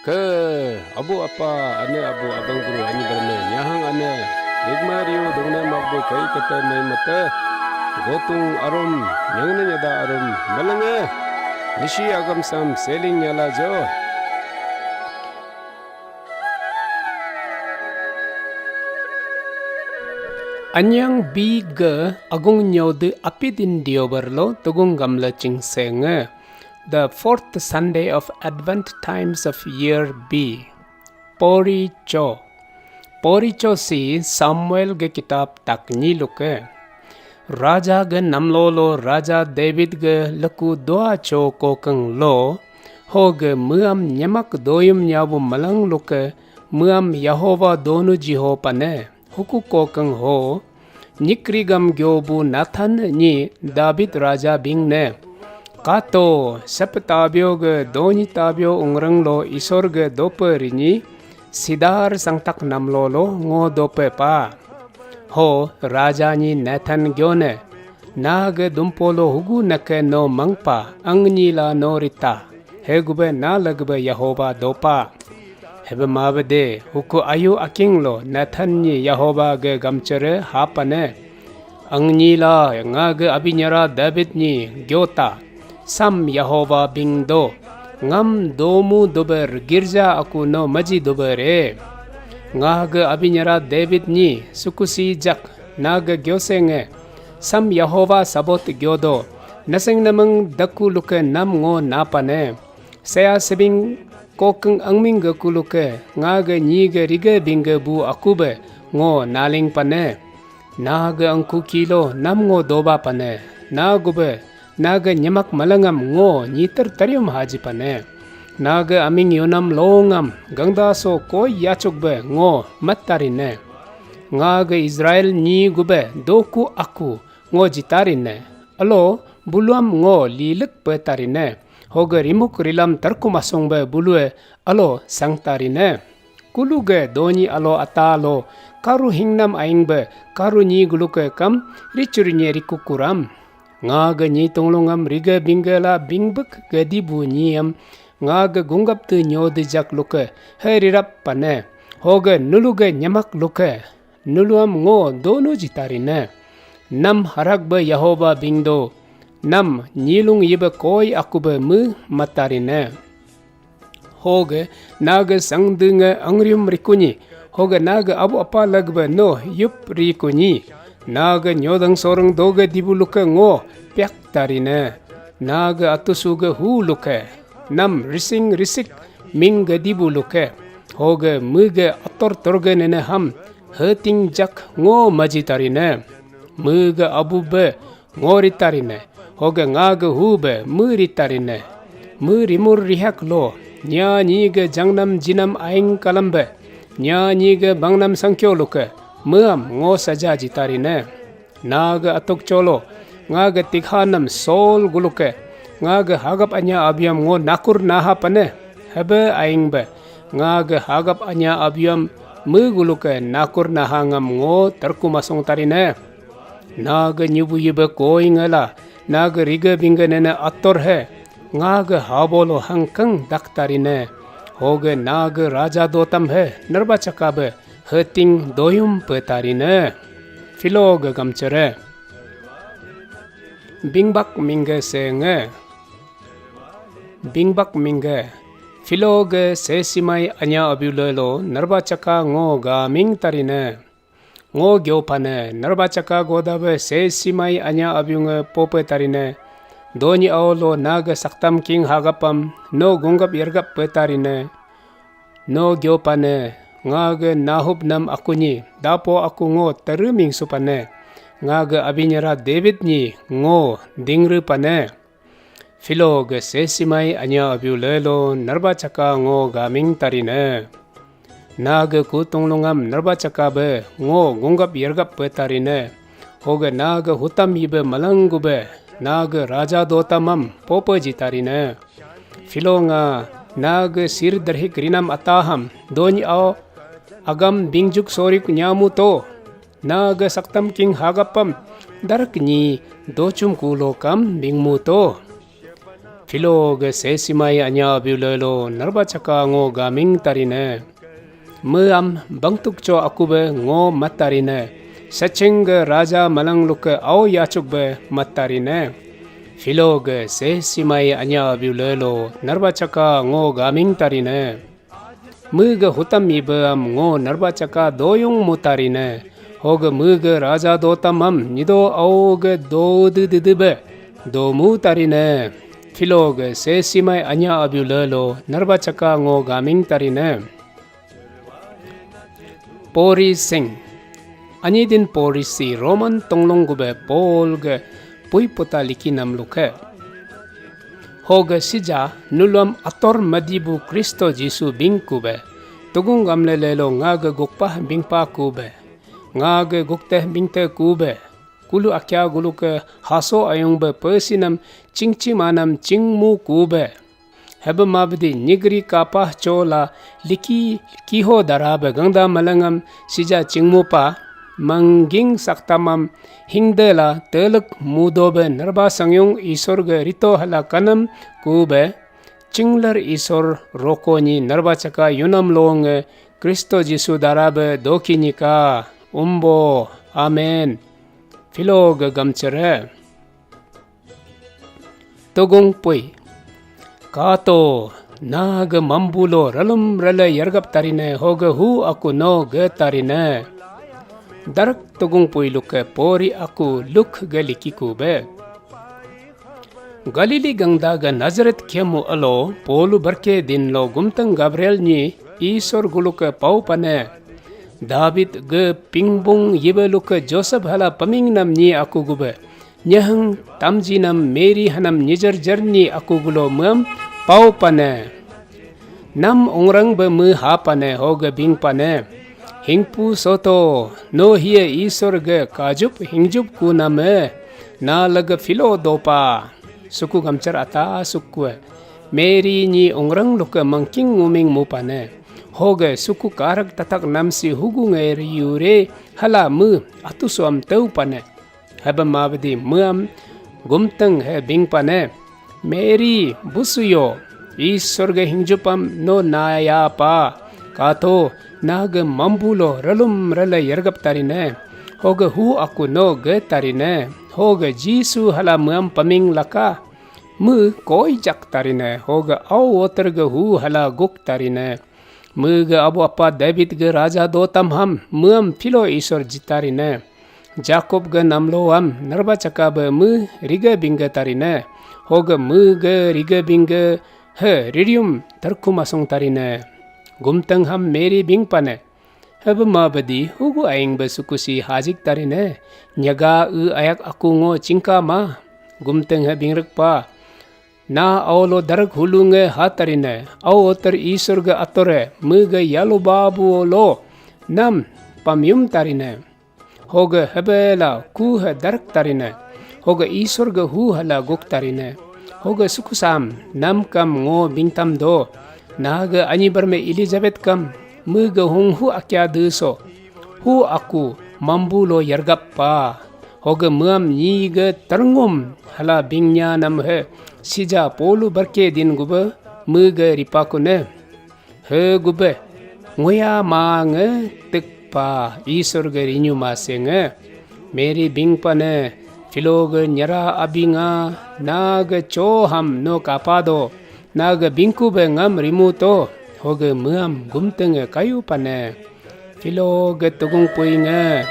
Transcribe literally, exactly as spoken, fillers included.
Ke abu apa, ane abu, abang guru, ani berme, nyahang ane, rigma riu dongne magbu kai kete mai mete, gotung arum, nyangne nyada arum, melenge, nisi agam sam seling nyala jo. Anyang bi ge agung nyode apidin diobar lo tugung gamla chingse nge. The fourth Sunday of Advent times of year B. Pori cho. Pori cho si Samuel ge kitab takni luke. Raja ge namlolo Raja David ge leku doa cho kokeng lo, ho ge meam nyemak doyum nyabu malang luke, meam Yehova donu jiho pane, huku kokeng ho, nyikrigam gyobu Nathan nyi David Raja bing ne. Kato, sep tabio ge donyi tabio ungreng lo Isor ge dope rinyi, sidar sangtak namlo lo ngo dope pa. Ho, Raja nyi Nathan gyone, na ge dumpo lo hugu nake no mangpa, angnyi la no rita. He gube na lagbe Yehova dopa. Hebe mabede, huku ayu aking lo Nathan nyi Yehova ge gamchere hapane. Angnyi la nga ge abinyara David nyi gyota. Sam Yehova bing do. Ngam domu dober girja aku no maji dober e. Nga ge abinyara David nyi sukusi jak na ge gyosenge. Sam Yehova sabot gyodo. Naseng nameng daku luke nam ngo napane. Saya sebing kokeng angming ge kuluke, nga ge nyi ge rige bingge bu aku be, ngo naling pane. Na ge angku kilo nam ngo doba pane. Na gube, na ge nyemak malangam ngo nyiter tarium haji pane. Na ge aming yonam longam gangda so koi yachuk be ngo mat tarine. Nga ge Israel nyi gube doku aku ngo jitarine. Alo buluam ngo lilik pe tarine. Hoge rimuk rilam tarkum asung be bulue alo sang tarine. Kulu ge donyi alo ata alo karu hingnam aing be karu nyi guluke kam ricurinye rikukuram. Nga ge nyi tunglungam rige bingge la bingbek ge dibu nyiem nga ge gunggap te nyodejak luke he rirap pane. Hoge nulu ge nyemak luke. Nuluam ngo donu jitarine. Nam harak be Yehova bingdo. Nam nyilung yibe koi aku be me matarine. Hoge nage sangdenge angrium rikunyi. Hoge nage abu apa lagbe no yup rikunyi. Nage nyodang sorang doge dibu luke ngo piak tarine. Nage atusu ge hu luke. Nam rising risik ming ge dibu luke. Hoge mege ator torge nene ham heting jak ngo maji tarine. Mege abu be ngo ritarine. Hoge nga ge hu be me ritarine. Me rimur rihak lo. Nya nyi ge jangnam jinam aing kalam be. Nya nyi ge bangnam sangkyo luke. Meam ngo saja jitarine. Naga atuk cholo, ngaga tikhanam sol guluke, ngaga hagap anya abiam ngo nakur naha pane, hebe aing be, ngaga hagap anya abiam me guluke nakur naha ngam ngo terku masung tarine. Naga nyubu yebe koi ngela, naga riga bingga nene ator he, ngaga habolo hangkeng dak tarine, hoge naga raja dotam he, nerba chaka be, heting doyum petarine. Philo ge gamchere. Bingbak mingge se nge. Bingbak mingge. Philo ge se simai anya abiu lelo nerba chaka ngo ga ming tarine. Ngo gyo pane nerba chaka goda be se simai anya abiu nge pope tarine. Donyi ao lo naga saktam king hagapam no gunggap yergap petarine. No gyo pane, ngaga nahup nam akunyi, dapo aku ngo tereming supane, ngaga abinyara David nyi ngo dingre pane. Philo ge sesimai anya abiu lelo nerba chaka ngo gaming tarine. Naga kutung lungam nerba chaka be ngo gunggap yergap petarine. Hoge naga hutam yibe malang gube, naga raja dotamam pope jitarine. Philo nga, naga sir derhik rinam ataham, donyi ao agam bingjuk sorik nyamu to. Naga saktam king hagapam, darak nyi dochum kulo kam bingmu to. Philo ge sesimai anya abiu lelo narba chaka ngo gaming tarine. Meam bangtuk cho akube ngo matarine. Saching ge raja malang luke au yachuk be matarine. Philo ge sesimai anya abiu lelo narba chaka ngo gaming tarine. Mege hutam ibe am ngo narba chaka doyung mutarine. Hoge mege raja dotam am nido au ge do de de de be do mutarine. Philo ge sesimai anya abiu lelo narba chaka ngo gaming tarine. Pori sing. Anyi din pori si Roman tonglong gube Paul ge pui puta liki nam luke. Hoge sija nulom ator madibu Kristo Jisu bingkube. Tugung gamle lelo nga ge gukpah bingpa kube. Nga ge gukteh bingte kube. Kulu akia gulu ke haso ayung be pesinam chingchi manam chingmu kube. Hebe mabdi nigri kapah chola liki kiho darabe gangda malangam sija chingmupa, mangging saktamam hingdela telek mudobe narba sangyung Isor ge rito hala kanam kube, chinglar Isor roko nyi narba chaka yunam longe Kristo Jisu darabe doki nyika. Umbo. Amen. Philo ge gamchere. Tugung pui. Kato, na ge mambulo ralum rale yargap tarine hoge hu aku no ge tarine. Darak tugung pui luke pori aku luk ge likiku be. Galili gangda ge Nazaret kemu alo polu berke din lo gumteng Gabriel nyi Isor guluke pau pane. David ge pingbung yibe luke Joseph hala paming nam nyi aku gube. Nyahang tamjinam Mary hanam nyijar jarni aku gulo muam pau pane. Nam ongrang be me ha pane hoge bing pane. Hingpu soto, no hie Isor ge kajup hingjup ku name. Na lege philo dopa. Suku gamchar ata sukue. Mary nyi ongrang luke mangking nguming mu pane. Hoge suku karak tatak namsi hugu ngeri yure hala me atu suam teu pane. Hebe mabdi meam gumteng he bing pane. Mary busuyo, Isor ge hingjupam no naya pa. Kato, na ge mambulo ralum rale yargap tarine. Hoge hu aku no ge tarine. Hoge Jisu hala meam paming laka. Me koi jak tarine. Hoge au oter ge hu hala guk tarine. Mege abu apa David ge raja dotam ham meam philo Isor jitarine. Jakob ge namlo am narba chaka be me riga bingga tarine. Hoge mege riga bingga he ririum tarkum asung tarine. Gumteng ham Mary bing pane. Hebe ma bedi hugu aing be sukusi hajik tarine. Nyaga e ayak aku ngo chingka ma. Gumteng he bingrek pa. Na aulo darak hulunge hatarine, au oter Isor ge atore, mege yalu babu lo, nam pamyum tarine. Hoge hebela ku he darak tarine. Hoge Isor ge hu hala guk tarine. Hoge sukusam, nam kam ngo bingtam do. Na ge anyi barme Elizabeth kam, mege hung hu akya deso. Hu aku mambu lo yargap pa. Hoge meam nyi ge terngum hala bingnya nam he sija polu berke din gube mege ripakune. He gube ngoya ma nge tekpa Isor ge rinyu mase nge. Mary bingpane philo ge nyera abinga na ge cho ham no kapado. Na ge bingku be ngam rimu to, hoge meam gumtenge kayu pane. Philo ge tugung pui nge.